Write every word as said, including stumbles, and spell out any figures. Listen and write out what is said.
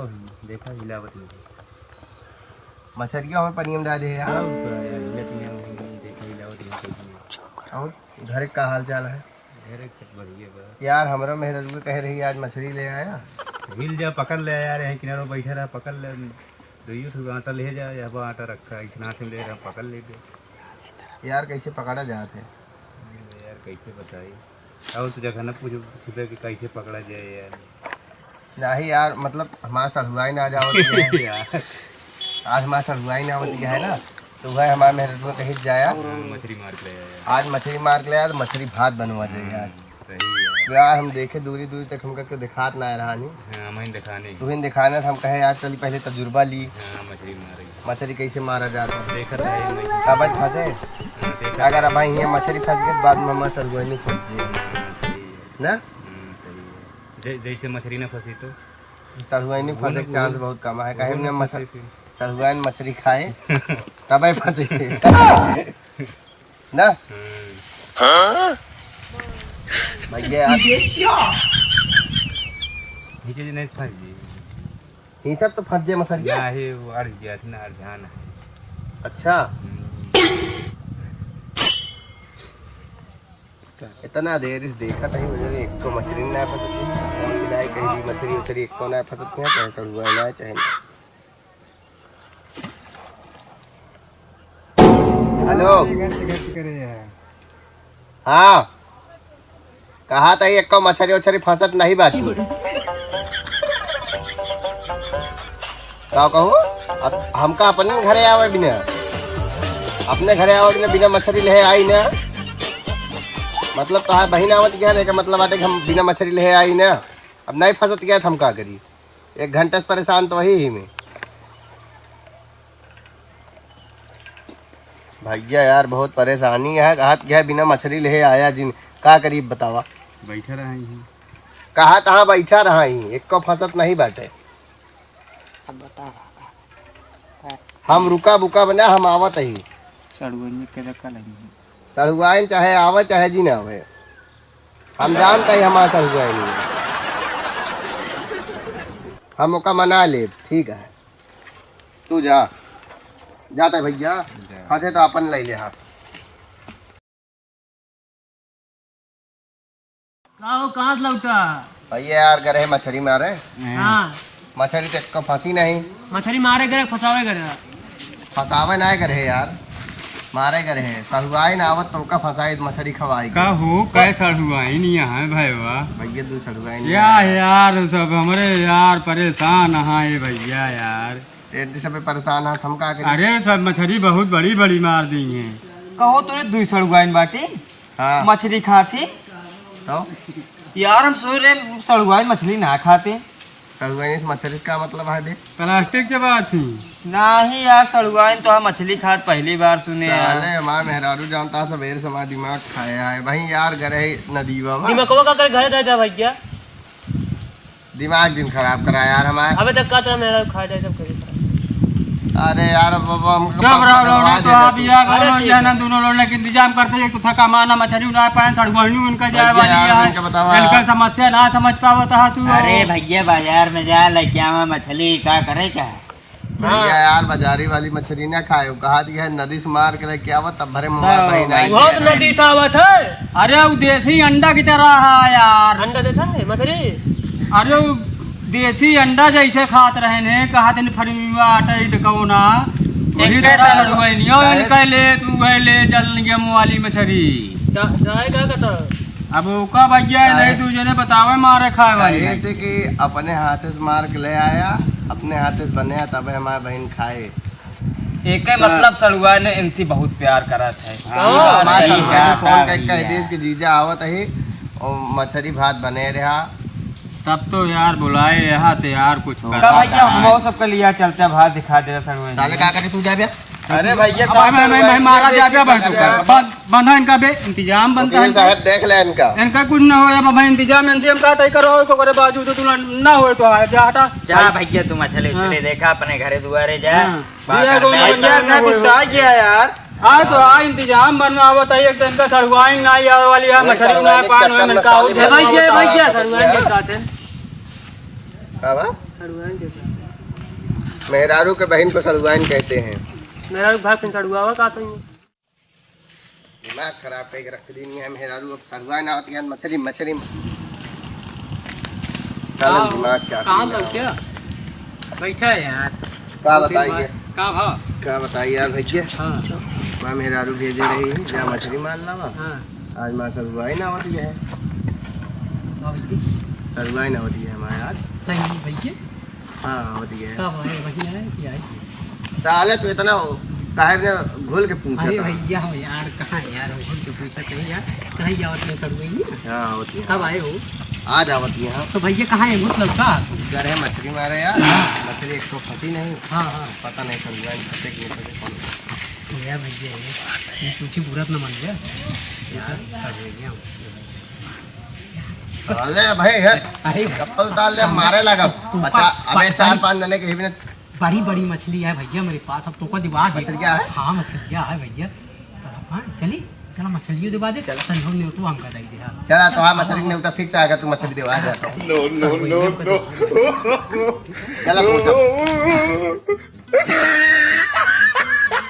देखा हिलावत नहीं। मछरिया हमें पनिया में डाले यार। अब तो यार, हिलत नहीं है, देखा हिलावत नहीं है। और घर का हाल चाल है? घर एक बढ़िया बा। यार, हमरा मेहररुआ कहे रही आज मछरी ले आया। हिल जा, पकड़ ले यार, यहीं किनारे बैठे रहा, पकड़ ले। दुइयो ठो आटा ले जा, यहाँ पर आटा रखा है, इतना से ले रहा, पकड़ ले दे। यार, कैसे पकड़ा जात है? अरे यार, कैसे बताई? और तो जगह न पूछो, पूछे कि कैसे पकड़ा जाए यार। नहीं यार, मतलब, हमारा सढ़ुआइन आज आवत है। यार। आज हमारा सढ़ुआइन आवत है ना, तो वह हमारे मेहररुआ कहीं जाया। हाँ, मछरी मार के ले आया। आज मछरी मार के ले आया, तो मछरी भात बनवा दे यार। हम्म, सही है। यार, हम देखे दूरी दूरी तक हमका क्यों दिखात ना रहा नहीं। हाँ, हम ही दिखाने। तू ही दिखाना था, हम कहे यार, चल पहले तजुर्बा ली। हाँ, मछरी मारे। मछरी कैसे मारा जाता है? देखत है, मैं। अब फंसे? हाँ, देखत अगर है। अब भाई यहाँ मछरी फंस गई, बाद में हमारा सढ़ुआइन फंस जाए। हाँ, सही है। ना? हम्म, सही है। जै-, जैसे मछरी ना फंसी तो? सढ़ुआइन वो फंसे ना, के चांस वो बहुत कम है। वो काहे ना में मछ-, फंसी थी। सढ़ुआइन मछरी खाए, तबे फंसे। ना? हम्म। हाँ? भैया यार। नीचे जी नहीं फंस जी। ये सब तो फंस जाए मछरिया। ना, ये वो अड़ गया था ना, अड़ जाना है। अच्छा। हम्म। इतना देर इस देखा नहीं, मुझे एक तो मछरी ना फंसती। फोन मिलाए, कहीं भी मछरी उछरी एक तो ना फंसती है, चाहे सढ़ुआइन आए, चाहे ना। हेलो। हाँ। कहा था, एको मछरी उछरी फंसत नहीं बाटी। का कहू? अब हमका अपने घरे आवे बिना, अपने घरे आवे बिना, बिना मछरी ले आई ना। मतलब, तोहार बहिन आवत गया ना, एकर मतलब बाटे कि हम बिना मछरी ले आई ना। अब नहीं फंसत गया, तो हम का करी? एक घंटा से परेशान तो वही ही में। भैया यार, बहुत परेशानी है, हाथ गया बिना मछरी ले आया जिन, का करी बतावा? बैठा रहा ही। कहा तहाँ बैठा रहा ही, एको फंसत नहीं बाटे। अब बता। हम रुका बुका बना, हम आवत ही। सड़ुआइन के धक्का लगी। सड़ुआइन चाहे आवे, चाहे जी ना आवे, हम जानते ही हमारा सड़ुआइन ही। हम ओका मना लेब, ठीक है। तू जा, जाता है भैया, जा। फंसे तो अपन ले ले हाथ। का हो, कहाँ से लौटा? भैया यार, गए रहे मछरी मारे। हाँ। मछरी तो एको फंसी नहीं। मछरी मारे गए, फंसावे गए? फंसावे ना गए रहे यार, मारे गए रहे। सड़ुआइन आवत तो ओका फंसाई, मछरी खवाई। का हो, कै सड़ुआइन यहाँ है भैया? भैया, दू सड़ुआइन या यहाँ है। यार, सब हमरे यार परेशान हैं भैया यार। एती सब परेशान है, हम का करी? अरे, सब मछरी बहुत बड़ी बड़ी मार दी हैं। कहो तोरे दुई सड़ुआइन बाटी, हाँ। मछरी खात ही। तो? यार, हम सोच रहे सड़ुआइन मछली ना खाते। सड़ुआइन से मछरी से का मतलब है बे? प्लास्टिक चबात ही। नाही यार, सड़ुआइन तो हम मछली खात पहली बार सुने यार। साले हमार मेहरारू जानता सबेर से हमार दिमाग खाया है भाई यार, गए रहे नदीवा में। दिमागवा का कर घरे दे दे भैया। दिमाग जिन खराब करा यार हमार। अबे तक का तरह मेरा खा जाए सब कहीं पर। अरे यार, अब, अब हमको चुप रहो, पकड़वा लोड़े तो देना आप तू। या अरे दोनों ठीक जो है ना, है। दोनों लोड़े के इंतजाम करते हैं, एक तो थका माना मछली उड़ा पाए, सड़ुआइनी उनका जाए भैया वाली यार, है। इनका बतावा। इनका समस्या ना समझ पावत है तू। अरे भैया, बाजार में जा, लेके आवा मछली, का करे क्या? भैया हाँ। यार, बाजारी वाली मछली ना खाए, कहा दिया है, नदी से मार के लेके आवा, तब भरे तो मुंह भाई ना वो तो आइए। नदी से आवत है। अरे, वो देसी अंडा की तरह है यार। अंडा जैसा है, मछली। अरे, वो देसी अंडा जैसे खात रहे ने, कहा दिन फरमीवा आटा ही तो कहो ना। वही एक तरह कैसा लड़ुआइनियो, अरे इनका ले, तू है ले, जल गेम वाली मछली। दा-, दाए का कहता? अब ओका भैया है, काहे? नहीं, तू जने बतावे मारे खाए वाली काहे है। से कि अपने हाथे से मार के ले आया, अपने हाथे से बने, तबे हमार बहिन खाए। एके हाँ। मतलब सड़ुआ ने इनसे बहुत प्यार करत है। हाँ, हमार सही सड़ुआ ने बात फोन है करके कह भैया। दिस कि जीजा आवत ही और मछरी भात बने रहा। तब तो यार बुलाए यहाँ तो यार कुछ का भैया, हम सबके लिए चलते भात दिखा दे सड़ुआ ने। साले का करे तू जा बे? अरे भैया, अब भाई, भाई, भाई, मारा जा बे, बंद, बंद। बंधा इनका बे, इंतजाम बनता है वकील इनका। साहब, देख ले इनका। इनका कुछ ना होए, अब भाई इंतजाम इनसे हम कहते ही करो, को करे बाजू तो तू ना, ना होए तो आए, जा हटा। जा भाई। भैया, तू मछली हाँ। उछली देखा, अपने घरे दुआरे जा। हाँ। बाहर भैया, में। भैया, इतना गुस्सा आ गया यार। आ तो आ, इंतजाम बनवावत है, एक दिन का सड़ुआइन ना आवे वाली है, अरे मछली ना सड़ुआइन पान चक्कर होए, में इनका साले और ए भैया, भैया, सड़ुआइन के साथ है। का बा? सड़ुआइन के साथ। मेहरारू के बहिन को सड़ुआइन कहते हैं। मेहरारू के भाई फिर सड़ुआवा का तो ही। दिमाग खराब कइके रख दीन है मेहरारू, अब सड़ुआइन आवत है, मछरी, मछरी। सालन का, दिमाग चाट का लिया। लौटे? बैठा है यार। का दो तीन बताइए? बार। का भाव? का बताइए यार भैया? हाँ। माँ मेहरारू भेजे रही है, जा मछरी मार लावा। हाँ। आज माँ सड़ुआइन आवत है। का भैया? सड़ुआइन आवत है हमारे आज। सही भैया। हाँ, आवत है। का भाई, बढ़िया है कि आई? साले तू इतना हो, काहे ने घुल के पूछत अरे है? भैया हो यार, कहाँ है यार, हम घुल के पूछत है यार। कहाँ ही आवत है सड़ुआइन? हाँ, आवत है। कब आए हो? आज आवत है, हाँ। तो भैया कहाँ है, मतलब का? घर है, मछरी मारे यार। हाँ। मछरी एक तो फंसी नहीं। हाँ, हाँ। पता नहीं सड़ुआइन फंसे कि नहीं फंसे, कौन। भैया, भैया, ये, ये पूछी बुरा तो न मान लिया। यार, कर भैया। अरे भाई, है। अरे चप्पल उतार ले, मारे लगा। तू बच्चा, का, अबे पा-, चार पाँच जने के हिबने। बड़ी, बड़ी मछली है भैया मेरे पास, अब तुमको दिवा दे। मछली क्या है? हाँ, मछली क्या है भैया? हाँ, चली, चला मछलियों दिवा दे, चला। संजोग ने तो हमका दे दे, हाँ। चला, तो हाँ, मछली ने उतना fix आएगा, तू मछली दिवा दे, तो। No, no, no, no। चला, सोचा।